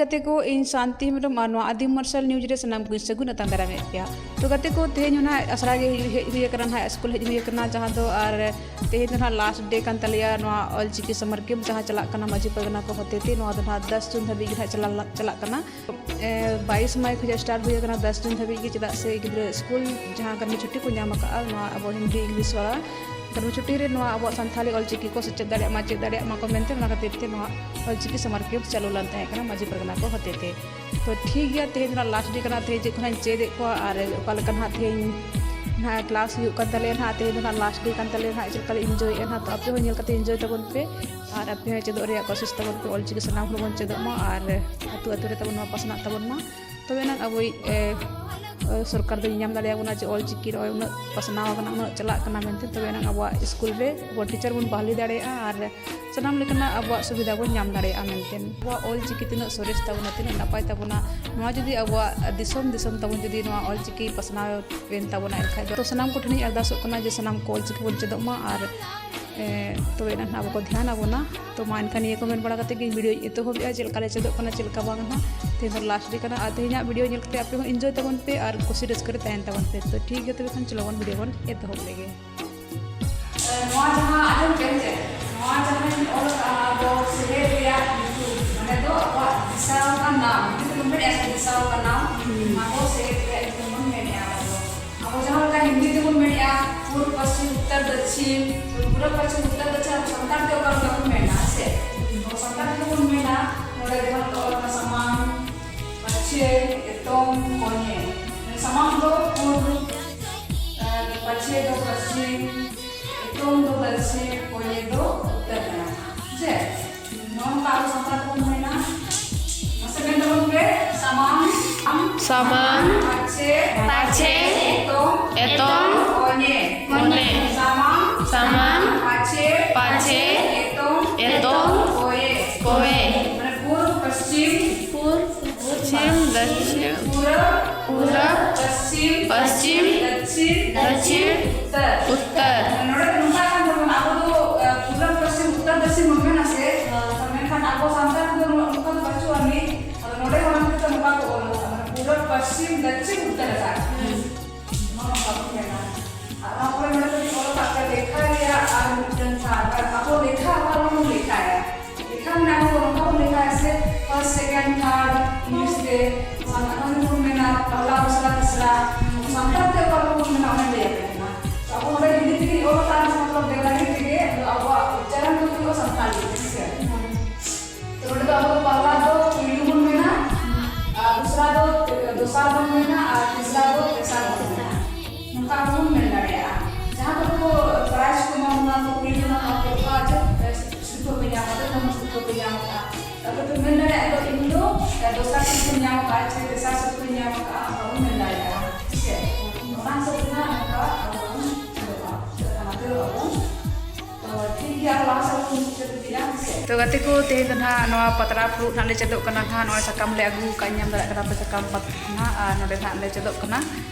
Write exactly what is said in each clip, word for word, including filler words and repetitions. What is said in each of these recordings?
ᱜᱟᱛᱮ ᱠᱚ, ᱤᱧ ᱥᱟᱱᱛᱤ ᱦᱮᱢᱵᱨᱚᱢ ᱟᱨ ᱱᱚᱣᱟ ᱟᱹᱫᱤᱢ ᱢᱟᱨᱥᱟᱞ ᱱᱤᱭᱩᱡᱽ ᱨᱮ ᱥᱟᱱᱟᱢ ᱠᱚᱧ ᱥᱟᱹᱜᱩᱱ ᱟᱛᱟᱝ ᱫᱟᱨᱟᱢᱮᱫ ᱯᱮᱭᱟ᱾ ᱛᱚ ᱜᱟᱛᱮ ᱠᱚ, ᱛᱮᱦᱮᱧ ᱦᱚᱸ ᱱᱟᱦᱟᱜ ᱟᱥᱲᱟ ᱜᱮ ᱦᱮᱡ ᱦᱩᱭ ᱟᱠᱟᱱᱟ, ᱱᱟᱦᱟᱜ ᱥᱠᱩᱞ ᱦᱮᱡ ᱦᱩᱭ ᱟᱠᱟᱱᱟ, ᱡᱟᱦᱟᱸ ᱫᱚ ᱟᱨ ᱛᱮᱦᱮᱧ ᱫᱚ ᱱᱟᱦᱟᱜ ᱞᱟᱥᱴ ᱰᱮ ᱠᱟᱱ ᱛᱟᱞᱮᱭᱟ ᱱᱚᱣᱟ ᱚᱞᱪᱤᱠᱤ ᱥᱟᱢᱟᱨ ᱠᱮᱢᱯ ᱡᱟᱦᱟᱸ ᱪᱟᱞᱟᱜ ᱠᱟᱱᱟ ᱢᱟᱹᱡᱷᱤ ᱯᱟᱨᱜᱟᱱᱟ ᱠᱚ ᱦᱚᱛᱮᱛᱮ᱾ ᱱᱚᱣᱟ ᱫᱚ ᱱᱟᱦᱟᱜ ᱫᱟᱥ ᱡᱩᱱ ᱫᱷᱟᱹᱵᱤᱡ ᱜᱮ ᱱᱟᱦᱟᱜ ᱪᱟᱞᱟᱜ, ᱪᱟᱞᱟᱜ ᱠᱟᱱᱟ᱾ ᱮ, ᱵᱟᱭᱤᱥ ᱢᱟᱭ ᱠᱷᱚᱱᱟᱜ ᱥᱴᱟᱨᱴ ᱦᱩᱭ ᱟᱠᱟᱱᱟ, ᱫᱟᱥ ᱡᱩᱱ ᱫᱷᱟᱹᱵᱤᱡ ᱜᱮ, ᱪᱮᱫᱟᱜ ᱥᱮ ᱜᱤᱫᱽᱨᱟᱹ ᱥᱠᱩᱞ ᱡᱟᱦᱟᱸ ᱜᱚᱨᱢᱤ ᱪᱷᱩᱴᱤ ᱠᱚ ᱧᱟᱢ ᱟᱠᱟᱫᱼᱟ, ᱱᱚᱣᱟ ᱟᱵᱚ ᱦᱤᱱᱫᱤ ᱤᱝᱞᱤᱥ ᱣᱟᱞᱟ ᱜᱚᱨᱢᱤ ᱪᱷᱩᱴᱤ ᱨᱮ ᱱᱚᱣᱟ ᱟᱵᱚᱣᱟᱜ ᱥᱟᱱᱛᱷᱟᱞᱤ ᱚᱞᱪᱤᱠᱤ ᱠᱚ ᱥᱮᱪᱮᱫ ᱫᱟᱲᱮᱭᱟᱜ ᱢᱟ, ᱪᱮᱫ ᱫᱟᱲᱮᱭᱟᱜ ᱢᱟ ᱠᱚ ᱢᱮᱱᱛᱮ, ᱚᱱᱟ ᱠᱷᱟᱹᱛᱤᱨ ᱛᱮ ᱱᱚᱣᱟ ᱚᱞᱪᱤᱠᱤ ᱥᱟᱢᱟᱨ ᱠᱮᱢᱯ ᱪᱟᱹᱞᱩ ᱞᱮᱱ ᱛᱟᱦᱮᱸ ᱠᱟᱱᱟ ᱢᱟᱹᱡᱷᱤ ᱯᱟᱨᱜᱟᱱᱟ ᱠᱚ ᱦᱚᱛᱮᱛᱮ᱾ ᱛᱚ ᱴᱷᱤᱠ ᱜᱮᱭᱟ, ᱛᱮᱦᱮᱧ ᱫᱚ ᱱᱟᱜ ᱞᱟᱥᱴ ᱰᱮ ᱠᱟᱱᱟ, ᱛᱮᱦᱮᱧ ᱪᱮᱫ ᱠᱚ ᱱᱟᱜ ᱤᱧ ᱪᱮᱫ ᱮᱫ ᱠᱚᱣᱟ ᱟᱨ ᱚᱠᱟ ᱞᱮᱠᱟ ᱱᱟᱜ ᱛᱮᱦᱮᱧ ᱱᱟᱜ ᱠᱞᱟᱥ ᱦᱩᱭᱩᱜ ᱠᱟᱱ ᱛᱟᱞᱮᱭᱟ ᱱᱟᱜ, ᱛᱮᱦᱮᱧ ᱫᱚ ᱱᱟᱜ ᱞᱟᱥᱴ ᱰᱮ ᱠᱟᱱ ᱛᱟᱞᱮᱭᱟ ᱱᱟᱜ, ᱪᱮᱫ ᱞᱮᱠᱟ ᱞᱮ ᱤᱱᱡᱚᱭᱮᱫᱼᱟ ᱱᱟᱜ᱾ ᱛᱚ ᱟᱯᱮ ᱦᱚᱸ ᱧᱮᱞ ᱠᱟᱛᱮ ᱤᱱᱡᱚᱭ ᱛᱟᱵᱚᱱ ᱯᱮ ᱟᱨ ᱟᱯᱮ ᱦᱚᱸ ᱪᱮᱫᱚᱜ ᱨᱮᱭᱟᱜ ᱠᱳᱥᱤᱥ ᱛᱟᱵᱚᱱ ᱯᱮ, ᱚᱞᱪᱤᱠᱤ ᱥᱟᱱᱟᱢ ᱦᱚᱲ ᱵᱚᱱ ᱪᱮᱫᱚᱜ ᱢᱟ ᱟᱨ ᱟᱹᱛᱩ ᱟᱹᱛᱩ ᱨᱮ ᱛᱟᱵᱚᱱ ᱱᱚᱣᱟ ᱯᱟᱥᱱᱟᱜ ᱛᱟᱵᱚᱱ ᱢᱟ᱾ ᱛᱚᱵᱮ ᱮᱱᱟᱝ ᱟᱵᱚᱭᱤᱡ, ᱮ, ᱮ, ᱥᱚᱨᱠᱟᱨ ᱫᱚᱭ ᱧᱟᱢ ᱫᱟᱲᱮᱭᱟᱵᱚᱱᱟ ᱡᱮ ᱚᱞᱪᱤᱠᱤ ᱱᱚᱜᱼᱚᱭ ᱩᱱᱟᱹᱜ ᱯᱟᱥᱱᱟᱣ ᱟᱠᱟᱱᱟ, ᱩᱱᱟᱹᱜ ᱪᱟᱞᱟᱜ ᱠᱟᱱᱟ ᱢᱮᱱᱛᱮ, ᱛᱚᱵᱮ ᱮᱱᱟᱝ ᱟᱵᱚᱣᱟᱜ ᱥᱠᱩᱞ ᱨᱮ ᱟᱵᱚ ᱴᱤᱪᱟᱨ ᱵᱚᱱ ᱵᱟᱦᱟᱞᱤ ᱫᱟᱲᱮᱭᱟᱜᱼᱟ ᱟᱨ ᱥᱟᱱᱟᱢ ᱞᱮᱠᱟᱱᱟᱜ ᱟᱵᱚᱣᱟᱜ ᱥᱩᱵᱤᱫᱷᱟ ᱵᱚᱱ ᱧᱟᱢ ᱫᱟᱲᱮᱭᱟᱜᱼᱟ ᱢᱮᱱᱛᱮ᱾ ᱟᱵᱚᱣᱟᱜ ᱚᱞᱪᱤᱠᱤ ᱛᱤᱱᱟᱹᱜ ᱥᱚᱨᱮᱥ ᱛᱟᱵᱚᱱᱟ, ᱛᱤᱱᱟᱹᱜ ᱱᱟᱯᱟᱭ ᱛᱟᱵᱚᱱᱟ, ᱱᱚᱣᱟ ᱡᱩᱫᱤ ᱟᱵᱚᱣᱟᱜ ᱫᱤᱥᱚᱢ ᱫᱤᱥᱚᱢ ᱛᱟᱵᱚᱱ ᱡᱩᱫᱤ ᱱᱚᱣᱟ ᱚᱞᱪᱤᱠᱤ ᱯᱟᱥᱱᱟᱣ ᱮᱱ ᱛᱟᱵᱚᱱᱟ, ᱮᱱᱠᱷᱟᱡ ᱫᱚ ᱛᱚ ᱥᱟᱱᱟᱢ ᱠᱚᱴᱷᱮᱱᱤᱧ ᱟᱨᱫᱟᱥᱚᱜ ᱠᱟᱱᱟ ᱡᱮ ᱥᱟᱱᱟᱢ ᱠᱚ ᱚᱞᱪᱤᱠᱤ ᱵᱚᱱ ᱪᱮᱫᱚᱜ ᱢᱟ ᱟᱨ, ᱮ, ᱛᱚᱵᱮ ᱮᱱᱟᱝ ᱱᱟᱦᱟᱜ ᱟᱵᱚ ᱠᱚ ᱫᱷᱮᱭᱟᱱ ᱟᱵᱚᱱᱟ᱾ ᱛᱚ ᱢᱟ ᱮᱱᱠᱷᱟᱱ ᱱᱤᱭᱟᱹ ᱠᱚ ᱢᱮᱱ ᱵᱟᱲᱟ ᱠᱟᱛᱮ ᱜᱮ ᱤᱧ ᱵᱷᱤᱰᱤᱭᱳᱧ ᱮᱛᱚᱦᱚᱵᱮᱜᱼᱟ, ᱪᱮᱫ ᱞᱮᱠᱟ ᱞᱮ ᱪᱮᱫᱚᱜ ᱠᱟᱱᱟ, ᱪᱮᱫ ᱞᱮᱠᱟ ᱵᱟᱝ ᱱᱟᱦᱟᱜ᱾ ᱛᱮᱦᱮᱧ ᱫᱚ ᱞᱟᱥᱴ ᱰᱮ ᱠᱟᱱᱟ ᱟᱨ ᱛᱮᱦᱮᱧᱟᱜ ᱵᱷᱤᱰᱤᱭᱳ ᱧᱮᱞ ᱠᱟᱛᱮ ᱟᱯᱮ ᱦᱚᱸ ᱤᱱᱡᱚᱭ ᱛᱟᱵᱚᱱ ᱯᱮ ᱟᱨ ᱠᱩᱥᱤ ᱨᱟᱹᱥᱠᱟᱹ ᱨᱮ ᱛᱟᱦᱮᱱ ᱛᱟᱵᱚᱱ ᱯᱮ᱾ ᱛᱚ ᱴᱷᱤᱠ ᱜᱮᱭᱟ, ᱛᱚᱵᱮ ᱠᱷᱟᱱ ᱪᱚᱞᱚ ᱵᱚᱱ ᱵᱷᱤᱰᱤᱭᱳ ᱵᱚᱱ ᱮᱛᱚᱦᱚᱵ ᱞᱮᱜᱮ᱾ ᱱᱚᱣᱟ ᱡᱟᱦᱟᱸ ᱟᱸᱡᱚᱢ ᱯᱮ ᱦᱮᱸᱥᱮ, ᱱᱚᱣᱟ ᱡᱟᱦᱟᱸᱧ ᱚᱞ ᱟᱠᱟᱫᱼᱟ, ᱱᱚᱣᱟ ᱫᱚ ᱥᱮᱞᱮᱫ ᱨᱮᱭᱟᱜ ᱧᱩᱛᱩᱢ, ᱢᱟᱱᱮ ᱫᱚ ᱟᱵᱚᱣᱟᱜ ᱫᱤᱥᱟ ᱟᱠᱟᱱ ᱱᱟᱢ, ᱡᱩᱫᱤ ᱵᱚᱱ ᱢᱮᱱᱮᱫᱼᱟ ᱥᱮ ᱫᱤᱥᱟ ᱟᱠᱟᱱ ᱱᱟᱢ, ᱦᱩᱸ᱾ ᱚᱱᱟ ᱫᱚ ᱥᱮᱞᱮᱫ ᱨᱮᱭᱟᱜ ᱧᱩᱛᱩᱢ ᱵᱚᱱ ᱢᱮᱱᱮᱫᱼᱟ ᱟᱵᱚ ᱫᱚ᱾ ᱟᱵᱚ ᱡᱟᱦᱟᱸ ᱞᱮᱠᱟ ᱦᱤᱱᱫᱤ ᱛᱮᱵᱚᱱ ᱢᱮᱱᱮᱫᱼᱟ, ᱯᱩᱨᱵ ᱯᱚᱥᱪᱤᱢ ᱩᱛᱛᱚᱨ ᱫᱚᱠᱷᱤᱱ, ᱯᱩᱨᱵ ᱯᱚᱥᱪᱤᱢ ᱩᱛᱛᱚᱨ ᱫᱚᱠᱷᱤᱱ ᱟᱵᱚ ᱥᱟᱱᱛᱟᱲ ᱛᱮ ᱚᱠᱟ ᱞᱮᱠᱟ ᱵᱚᱱ ᱢᱮᱱᱟ, ᱦᱮᱸ ᱥᱮ? ᱟᱵᱚ ᱥᱟᱱᱛᱟᱲ ᱛᱮᱵᱚᱱ ᱢᱮᱱᱟ, ᱱᱚᱰᱮ ᱡᱟᱦᱟᱸ ᱞᱮᱠᱟ ᱚᱞ ᱟᱠᱟᱱᱟ ᱥᱟᱢᱟᱝ, ᱯᱟᱪᱷᱮ, ᱮᱛᱚᱢ, ᱠᱚᱧᱮ᱾ ᱥᱟᱢᱟᱝ ᱫᱚ ᱯᱩᱨᱵ, ᱟᱨ ᱯᱟᱪᱷᱮ ᱫᱚ ᱯᱚᱥᱪᱤᱢ, ᱮᱛᱚᱢ ᱫᱚ ᱫᱚᱠᱷᱤᱱ, ᱠᱚᱧᱮ ᱫᱚ ᱩᱛᱛᱚᱨ ᱠᱟᱱᱟ᱾ ᱡᱮ ᱱᱚᱝᱠᱟ ᱟᱵᱚ ᱥᱟᱱᱛᱟᱲ ᱛᱮᱵᱚᱱ ᱢᱮᱱᱟ᱾ ᱢᱟᱥᱮ ᱢᱮᱱ ᱛᱟᱵᱚᱱ ᱯᱮ, ᱥᱟᱢᱟᱝ, ᱟᱢ, ᱥᱟᱢᱟᱝ, ᱯᱟᱪᱷᱮ, ᱯᱟᱪᱷᱮ, ᱮᱛᱚᱢ, ᱮᱛᱚᱢ, ᱠᱚᱧᱮ, ᱠᱚᱧᱮ, ᱥᱟᱢᱟᱝ, ᱥᱟᱢᱟᱝ, ᱯᱟᱪᱷᱮ, ᱯᱟᱪᱷᱮ, ᱮᱛᱚᱢ, ᱮᱛᱚᱢ, ᱠᱚᱭᱮ, ᱠᱚᱭᱮ᱾ ᱢᱟᱱᱮ ᱯᱩᱨᱵ, ᱯᱚᱥᱪᱤᱢ, ᱯᱩᱨᱵ, ᱯᱚᱥᱪᱤᱢ, ᱫᱚᱠᱷᱤᱱ, ᱯᱩᱨᱵ, ᱯᱩᱨᱵ, ᱯᱚᱥᱪᱤᱢ, ᱯᱚᱥᱪᱤᱢ, ᱫᱚᱠᱷᱤᱱ, ᱫᱚᱠᱷᱤᱱ, ᱩᱛᱛᱚᱨ᱾ ᱩᱛᱛᱚᱨ᱾ ᱱᱚᱰᱮ ᱫᱚ ᱱᱚᱝᱠᱟ ᱠᱟᱱ ᱛᱟᱵᱚᱱᱟ, ᱟᱵᱚ ᱫᱚ, ᱮ, ᱯᱩᱨᱵ, ᱯᱚᱥᱪᱤᱢ, ᱩᱛᱛᱚᱨ, ᱫᱚᱠᱷᱤᱱ ᱵᱚᱱ ᱢᱮᱱᱟ ᱥᱮ, ᱦᱮᱸ᱾ ᱢᱮᱱᱠᱷᱟᱱ ᱟᱵᱚ ᱥᱟᱱᱛᱟᱲ ᱛᱮᱫᱚ ᱱᱚᱝᱠᱟ ᱫᱚ ᱵᱟᱹᱪᱩᱜ ᱟᱹᱱᱤᱡ᱾ ᱜᱟᱹᱪᱷᱤ ᱩᱛᱟᱹᱨ ᱟᱠᱟᱫ᱾ ᱱᱚᱣᱟ ᱵᱟᱵᱚᱱ ᱢᱮᱱᱟ᱾ ᱟᱨ ᱱᱚᱣᱟ ᱯᱚᱨᱮ ᱱᱚᱰᱮ ᱠᱟᱹᱴᱤᱡ ᱚᱞ ᱟᱠᱟᱫ ᱛᱮ ᱞᱮᱠᱷᱟ ᱨᱮᱭᱟᱜ ᱟᱨ ᱢᱤᱫᱴᱟᱝ ᱛᱷᱟᱨ, ᱟᱨ ᱟᱵᱚ ᱞᱮᱠᱷᱟ ᱚᱠᱟ ᱨᱮᱵᱚᱱ ᱞᱮᱠᱷᱟᱭᱟ? ᱞᱮᱠᱷᱟ ᱢᱮᱱᱟᱜᱼᱟ, ᱟᱵᱚ ᱱᱚᱝᱠᱟ ᱵᱚᱱ ᱞᱮᱠᱷᱟᱭᱟ ᱥᱮ, first, second, third, English ᱛᱮ, ᱥᱟᱱᱛᱟᱲ ᱛᱮᱵᱚᱱ ᱢᱮᱱᱟ, ᱯᱟᱦᱞᱟ, ᱫᱩᱥᱨᱟ, ᱛᱤᱥᱨᱟ, ᱥᱟᱱᱛᱟᱲ ᱛᱮ ᱚᱠᱟ ᱞᱮᱠᱟ ᱵᱚᱱ ᱢᱮᱱᱟ, ᱚᱱᱟᱧ ᱞᱟᱹᱭ ᱟᱯᱮ ᱠᱟᱱᱟ᱾ ᱛᱚ ᱟᱵᱚ ᱱᱚᱰᱮ ᱦᱤᱱᱫᱤ ᱛᱮᱜᱮᱧ ᱚᱞ ᱟᱠᱟᱫᱼᱟ, ᱢᱚᱛᱞᱚᱵ ᱫᱮᱵᱽᱱᱟᱜᱚᱨᱤ ᱛᱮᱜᱮ, ᱟᱫᱚ ᱟᱵᱚᱣᱟᱜ ᱩᱪᱪᱟᱨᱚᱱ ᱫᱚ ᱦᱩᱭᱩᱜᱼᱟ ᱥᱟᱱᱛᱟᱲᱤ ᱛᱮ, ᱦᱮᱸ ᱥᱮ? ᱛᱚ ᱱᱚᱰᱮ ᱫᱚ ᱟᱵᱚ ᱫᱚ ᱯᱟᱦᱞᱟ ᱫᱚ ᱯᱩᱭᱞᱩ ᱵᱚᱱ ᱢᱮᱱᱟ, ᱟᱨ ᱫᱩᱥᱨᱟ ᱫᱚ ᱫᱚᱥᱟᱨ ᱵᱚᱱ ᱢᱮᱱᱟ, ᱟᱨ ᱛᱤᱥᱨᱟ ᱫᱚ ᱛᱮᱥᱟᱨ ᱵᱚᱱ ᱢᱮᱱᱟ᱾ ᱱᱚᱝᱠᱟ ᱟᱵᱚ ᱵᱚᱱ ᱢᱮᱱ ᱫᱟᱲᱮᱭᱟᱜᱼᱟ᱾ ᱡᱟᱦᱟᱸ ᱠᱚᱨᱮ ᱠᱚ prize ᱠᱚ ᱮᱢᱟ ᱵᱚᱱᱟ, ᱠᱚ ᱠᱩᱞᱤ ᱵᱚᱱᱟ, ᱱᱚᱣᱟ ᱠᱚ ᱚᱠᱟ ᱪᱮᱫ, ᱮ, ᱥᱤᱨᱯᱷᱟᱹ ᱯᱮ ᱧᱟᱢ ᱟᱠᱟᱫᱟ, ᱱᱚᱣᱟ ᱥᱤᱨᱯᱷᱟᱹ ᱯᱮ ᱧᱟᱢ ᱟᱠᱟᱫᱟ᱾ ᱛᱟᱦᱞᱮ ᱯᱮ ᱢᱮᱱ ᱫᱟᱲᱮᱭᱟᱜᱼᱟ, ᱤᱧ ᱫᱚ, ᱤᱧ ᱫᱚ, ᱮ, ᱫᱚᱥᱟᱨ ᱥᱤᱨᱯᱷᱟᱹᱧ ᱧᱟᱢ ᱟᱠᱟᱫᱼᱟ, ᱥᱮ ᱛᱮᱥᱟᱨ ᱥᱤᱨᱯᱷᱟᱹᱧ ᱧᱟᱢ ᱟᱠᱟᱫᱼᱟ, ᱚᱱᱠᱟ ᱵᱚᱱ ᱢᱮᱱ ᱫᱟᱲᱮᱭᱟᱜᱼᱟ᱾ ᱴᱷᱤᱠ ᱥᱮ? ᱚᱱᱟ ᱦᱤᱥᱟᱹᱵ ᱛᱮ ᱱᱟᱜ ᱱᱚᱝᱠᱟ ᱟᱵᱚ ᱵᱚᱱ ᱪᱮᱫᱚᱜᱼᱟ᱾ ᱪᱮᱫ ᱞᱮᱠᱟ ᱱᱟᱜ ᱪᱮᱫᱚᱜ ᱟᱵᱚᱱ᱾ ᱛᱚ ᱴᱷᱤᱠ ᱜᱮᱭᱟ, ᱟᱨ ᱞᱟᱦᱟ ᱥᱮᱫ ᱵᱚᱱ ᱪᱮᱫ ᱤᱫᱤᱭᱟ, ᱦᱮᱸ ᱥᱮ? ᱛᱚ ᱜᱟᱛᱮ ᱠᱚ, ᱛᱮᱦᱮᱧ ᱫᱚ ᱱᱟᱦᱟᱜ ᱱᱚᱣᱟ ᱯᱟᱛᱲᱟ ᱯᱷᱩᱲᱩᱜ ᱱᱟᱦᱟᱜ ᱞᱮ ᱪᱮᱫᱚᱜ ᱠᱟᱱᱟ ᱱᱟᱦᱟᱜ᱾ ᱱᱚᱜᱼᱚᱭ ᱥᱟᱠᱟᱢ ᱞᱮ ᱟᱹᱜᱩ ᱟᱠᱟᱫ, ᱧᱮᱞ ᱫᱟᱲᱮᱭᱟᱜ ᱠᱟᱱᱟ ᱯᱮ ᱥᱟᱠᱟᱢ ᱯᱟᱛᱲᱟ ᱱᱟᱦᱟᱜ, ᱟᱨ ᱱᱚᱰᱮ ᱱᱟᱦᱟᱜ ᱞᱮ ᱪᱮᱫᱚᱜ ᱠᱟᱱᱟ᱾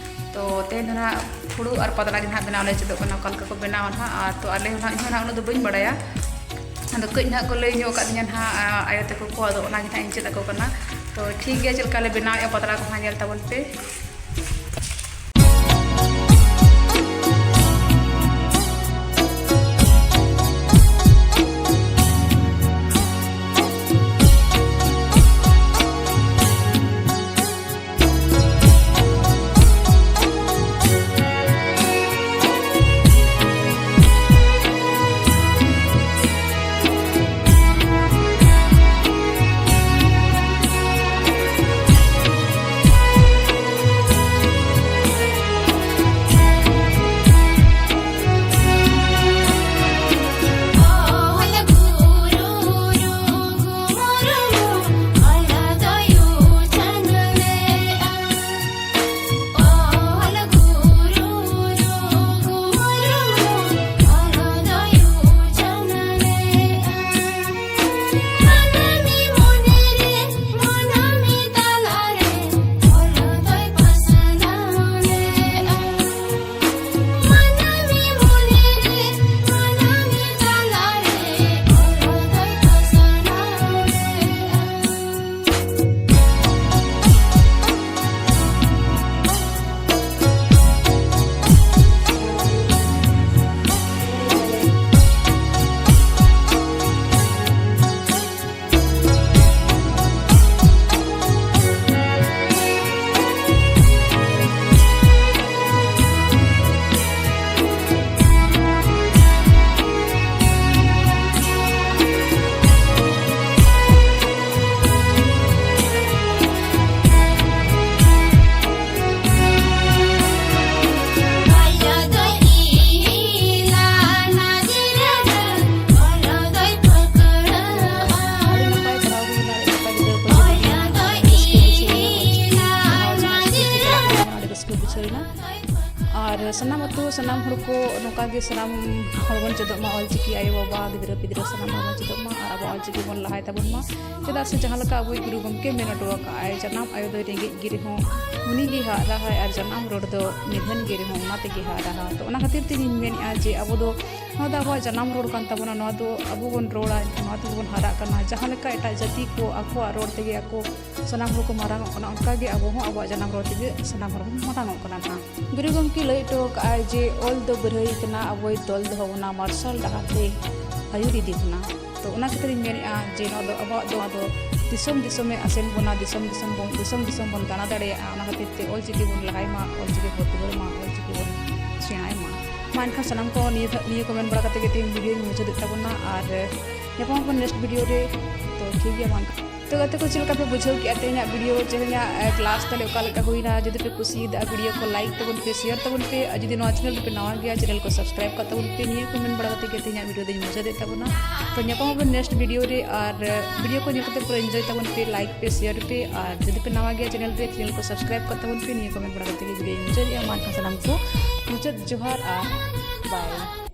ᱛᱚ ᱛᱮᱦᱮᱧ ᱫᱚ ᱱᱟᱦᱟᱜ ᱯᱷᱩᱲᱩᱜ ᱟᱨ ᱯᱟᱛᱲᱟ ᱜᱮ ᱱᱟᱦᱟᱜ ᱵᱮᱱᱟᱣ ᱞᱮ ᱪᱮᱫᱚᱜ ᱠᱟᱱᱟ, ᱚᱠᱟ ᱞᱮᱠᱟ ᱠᱚ ᱵᱮᱱᱟᱣᱟ ᱱᱟᱦᱟᱜ᱾ ᱟᱨ ᱛᱚ ᱟᱞᱮ ᱦᱚᱸ ᱱᱟᱦᱟᱜ, ᱤᱧ ᱦᱚᱸ ᱱᱟᱦᱟᱜ ᱩᱱᱟᱹᱜ ᱫᱚ ᱵᱟᱹᱧ ᱵᱟᱲᱟᱭᱟ, ᱟᱫᱚ ᱠᱟᱹᱡ ᱱᱟᱦᱟᱜ ᱠᱚ ᱞᱟᱹᱭ ᱧᱚᱜ ᱟᱠᱟᱫ ᱫᱤᱧᱟ ᱱᱟᱦᱟᱜ, ᱟ, ᱟᱭᱳ ᱛᱟᱠᱚ ᱠᱚ, ᱟᱫᱚ ᱚᱱᱟ ᱜᱮ ᱱᱟᱦᱟᱜ ᱤᱧ ᱪᱮᱫ ᱟᱠᱚ ᱠᱟᱱᱟ᱾ ᱛᱚ ᱴᱷᱤᱠ ᱜᱮᱭᱟ, ᱪᱮᱫ ᱞᱮᱠᱟ ᱞᱮ ᱵᱮᱱᱟᱣᱮᱫᱼᱟ ᱯᱟᱛᱲᱟ ᱠᱚ ᱱᱟᱦᱟᱜ ᱧᱮᱞ ᱛᱟᱵᱚᱱ ᱯᱮ᱾ ᱥᱟᱱᱟᱢ ᱟᱹᱛᱩ, ᱥᱟᱱᱟᱢ ᱦᱚᱲ ᱠᱚ ᱱᱚᱝᱠᱟ ᱜᱮ ᱥᱟᱱᱟᱢ ᱦᱚᱲ ᱵᱚᱱ ᱪᱮᱫᱚᱜ ᱢᱟ ᱚᱞᱪᱤᱠᱤ, ᱟᱭᱳᱼᱵᱟᱵᱟ, ᱜᱤᱫᱽᱨᱟᱹ ᱯᱤᱫᱽᱨᱟᱹ ᱥᱟᱱᱟᱢ ᱦᱚᱲ ᱵᱚᱱ ᱪᱮᱫᱚᱜ ᱢᱟ ᱟᱨ ᱟᱵᱚᱣᱟᱜ ᱚᱞᱪᱤᱠᱤ ᱵᱚᱱ ᱞᱟᱦᱟᱭ ᱛᱟᱵᱚᱱ ᱢᱟ᱾ ᱪᱮᱫᱟᱜ ᱥᱮ ᱡᱟᱦᱟᱸ ᱞᱮᱠᱟ ᱟᱵᱚᱭᱤᱡ ᱜᱩᱨᱩ ᱜᱚᱢᱠᱮ ᱢᱮᱱ ᱦᱚᱴᱚ ᱟᱠᱟᱫ ᱟᱭ, "ᱡᱟᱱᱟᱢ ᱟᱭᱳ ᱫᱚᱭ ᱨᱮᱸᱜᱮᱡ ᱜᱮ ᱨᱮᱦᱚᱸ ᱩᱱᱤ ᱜᱮ ᱦᱟᱜ ᱨᱟᱦᱟᱭ, ᱟᱨ ᱡᱟᱱᱟᱢ ᱨᱚᱲ ᱫᱚ ᱱᱤᱫᱷᱟᱹᱱ ᱜᱮ ᱨᱮᱦᱚᱸ ᱚᱱᱟ ᱛᱮᱜᱮ ᱦᱟᱜ ᱨᱟᱦᱟ᱾" ᱛᱚ ᱚᱱᱟ ᱠᱷᱟᱹᱛᱤᱨ ᱛᱮ ᱤᱧ ᱢᱮᱱᱮᱫᱼᱟ ᱡᱮ ᱟᱵᱚ ᱫᱚ, ᱱᱚᱣᱟ ᱫᱚ ᱟᱵᱚᱣᱟᱜ ᱡᱟᱱᱟᱢ ᱨᱚᱲ ᱠᱟᱱ ᱛᱟᱵᱚᱱᱟ, ᱱᱚᱣᱟ ᱫᱚ ᱟᱵᱚ ᱵᱚᱱ ᱨᱚᱲᱟ, ᱱᱚᱣᱟ ᱛᱮᱜᱮ ᱵᱚᱱ ᱦᱟᱨᱟᱜ ᱠᱟᱱᱟ᱾ ᱡᱟᱦᱟᱸ ᱞᱮᱠᱟ ᱮᱴᱟᱜ ᱡᱟᱹᱛᱤ ᱠᱚ ᱟᱠᱚᱣᱟᱜ ᱨᱚᱲ ᱛᱮᱜᱮ ᱟᱠᱚ ᱥᱟᱱᱟᱢ ᱦᱚᱲ ᱠᱚ ᱢᱟᱨᱟᱝ ᱚᱜ ᱠᱟᱱᱟ, ᱚᱱᱠᱟ ᱜᱮ ᱟᱵᱚ ᱦᱚᱸ ᱟᱵᱚᱣᱟᱜ ᱡᱟᱱᱟᱢ ᱨᱚᱲ ᱛᱮᱜᱮ ᱥᱟᱱᱟᱢ ᱦᱚᱲ ᱵᱚᱱ ᱢᱟᱨᱟᱝ ᱚᱜ ᱠᱟᱱᱟ ᱱᱟᱦᱟᱜ᱾ ᱜᱩᱨᱩ ᱜᱚᱢᱠᱮ ᱞᱟᱹᱭ ᱦᱚᱴᱚ ᱟᱠᱟᱫᱼᱟᱭ ᱡᱮ ᱚᱞ ᱫᱚ ᱵᱟᱹᱨᱦᱟᱹᱭ ᱠᱟᱱᱟ, ᱟᱵᱚᱭ ᱛᱚᱞ ᱫᱚᱦᱚ ᱵᱚᱱᱟ, ᱢᱟᱨᱥᱟᱞ ᱰᱟᱦᱟᱨ ᱛᱮ ᱟᱹᱭᱩᱨ ᱤᱫᱤ ᱵᱚᱱᱟ᱾ ᱛᱚ ᱚᱱᱟ ᱠᱷᱟᱹᱛᱤᱨ ᱤᱧ ᱢᱮᱱᱮᱫᱼᱟ ᱡᱮ ᱱᱚᱣᱟ ᱫᱚ ᱟᱵᱚᱣᱟᱜ ᱫᱚ, ᱱᱚᱣᱟ ᱫᱚ ᱫᱤᱥᱚᱢ ᱫᱤᱥᱚᱢᱮ ᱟᱥᱮᱱ ᱵᱚᱱᱟ, ᱫᱤᱥᱚᱢ ᱫᱤᱥᱚᱢ ᱵᱚᱱ, ᱫᱤᱥᱚᱢ ᱫᱤᱥᱚᱢ ᱵᱚᱱ ᱫᱟᱬᱟ ᱫᱟᱲᱮᱭᱟᱜᱼᱟ᱾ ᱚᱱᱟ ᱠᱷᱟᱹᱛᱤᱨ ᱛᱮ ᱚᱞ ᱪᱤᱠᱤ ᱵᱚᱱ ᱞᱟᱦᱟᱭ ᱢᱟ, ᱚᱞ ᱪᱤᱠᱤ ᱵᱚᱱ ᱫᱩᱞᱟᱹᱲ ᱢᱟ, ᱚᱞ ᱪᱤᱠᱤ ᱵᱚᱱ ᱥᱮᱬᱟᱭ ᱢᱟ᱾ ᱢᱟ ᱮᱱᱠᱷᱟᱱ ᱥᱟᱱᱟᱢ ᱠᱚ ᱱᱤᱭᱟᱹ ᱫᱷᱟ-, ᱱᱤᱭᱟᱹ ᱠᱚ ᱢᱮᱱ ᱵᱟᱲᱟ ᱠᱟᱛᱮ ᱜᱮ ᱛᱮᱦᱮᱧ ᱵᱷᱤᱰᱤᱭᱳᱧ ᱢᱩᱪᱟᱹᱫᱮᱫ ᱛᱟᱵᱚᱱᱟ᱾ ᱟᱨ ᱧᱟᱯᱟᱢ ᱟᱵᱚᱱ ᱱᱮᱠᱥᱴ ᱵᱷᱤᱰᱤᱭᱳ ᱨᱮ᱾ ᱛᱚ ᱴᱷᱤᱠ ᱜᱮᱭᱟ, ᱢᱟ ᱮᱱᱠᱷᱟᱱ᱾ ᱛᱚ ᱜᱟᱛᱮ ᱠᱚ, ᱪᱮᱫ ᱞᱮᱠᱟ ᱯᱮ ᱵᱩᱡᱷᱟᱹᱣ ᱠᱮᱫᱼᱟ ᱛᱮᱦᱮᱧᱟᱜ ᱵᱷᱤᱰᱤᱭᱳ? ᱛᱮᱦᱮᱧᱟᱜ, ᱮ, ᱠᱞᱟᱥ ᱛᱟᱞᱮ ᱚᱠᱟ ᱞᱮᱠᱟ ᱦᱩᱭᱱᱟ? ᱡᱩᱫᱤ ᱯᱮ ᱠᱩᱥᱤᱭᱟᱫᱟ ᱵᱷᱤᱰᱤᱭᱳ ᱠᱚ, ᱞᱟᱭᱤᱠ ᱛᱟᱵᱚᱱ ᱯᱮ, ᱥᱮᱭᱟᱨ ᱛᱟᱵᱚᱱ ᱯᱮ, ᱟᱨ ᱡᱩᱫᱤ ᱱᱚᱣᱟ ᱪᱮᱱᱮᱞ ᱨᱮᱯᱮ ᱱᱟᱣᱟ ᱜᱮᱭᱟ, ᱪᱮᱱᱮᱞ ᱠᱚ ᱥᱟᱵᱥᱠᱨᱟᱭᱤᱵ ᱠᱟᱜ ᱛᱟᱵᱚᱱ ᱯᱮ᱾ ᱱᱤᱭᱟᱹ ᱠᱚ ᱢᱮᱱ ᱵᱟᱲᱟ ᱠᱟᱛᱮ ᱜᱮ ᱛᱮᱦᱮᱧᱟᱜ ᱵᱷᱤᱰᱤᱭᱳ ᱫᱚᱧ ᱢᱩᱪᱟᱹᱫᱮᱫ ᱛᱟᱵᱚᱱᱟ᱾ ᱛᱚ ᱧᱟᱯᱟᱢ ᱟᱵᱚᱱ ᱱᱮᱠᱥᱴ ᱵᱷᱤᱰᱤᱭᱳ ᱨᱮ, ᱟᱨ, ᱮ, ᱵᱷᱤᱰᱤᱭᱳ ᱠᱚ ᱧᱮᱞ ᱠᱟᱛᱮ ᱯᱩᱨᱟᱹ ᱮᱱᱡᱚᱭ ᱛᱟᱵᱚᱱ ᱯᱮ, ᱞᱟᱭᱤᱠ ᱯᱮ, ᱥᱮᱭᱟᱨ ᱯᱮ, ᱟᱨ ᱡᱩᱫᱤ ᱯᱮ ᱱᱟᱣᱟ ᱜᱮᱭᱟ ᱪᱮᱱᱮᱞ ᱨᱮ, ᱪᱮᱱᱮᱞ ᱠᱚ ᱥᱟᱵᱥᱠᱨᱟᱭᱤᱵ ᱠᱟᱜ ᱛᱟᱵᱚᱱ ᱯᱮ᱾ ᱱᱤᱭᱟᱹ ᱠᱚ ᱢᱮᱱ ᱵᱟᱲᱟ ᱠᱟᱛᱮ ᱜᱮ ᱵᱷᱤᱰᱤᱭᱳᱧ ᱢᱩᱪᱟᱹᱫᱮᱫᱼᱟ᱾ ᱢᱟ ᱮᱱᱠᱷᱟᱱ ᱥᱟᱱᱟᱢ ᱠᱚ ᱢᱩᱪᱟᱹᱫ ᱡᱚᱦᱟᱨ ᱟᱨ ᱵᱟᱭ᱾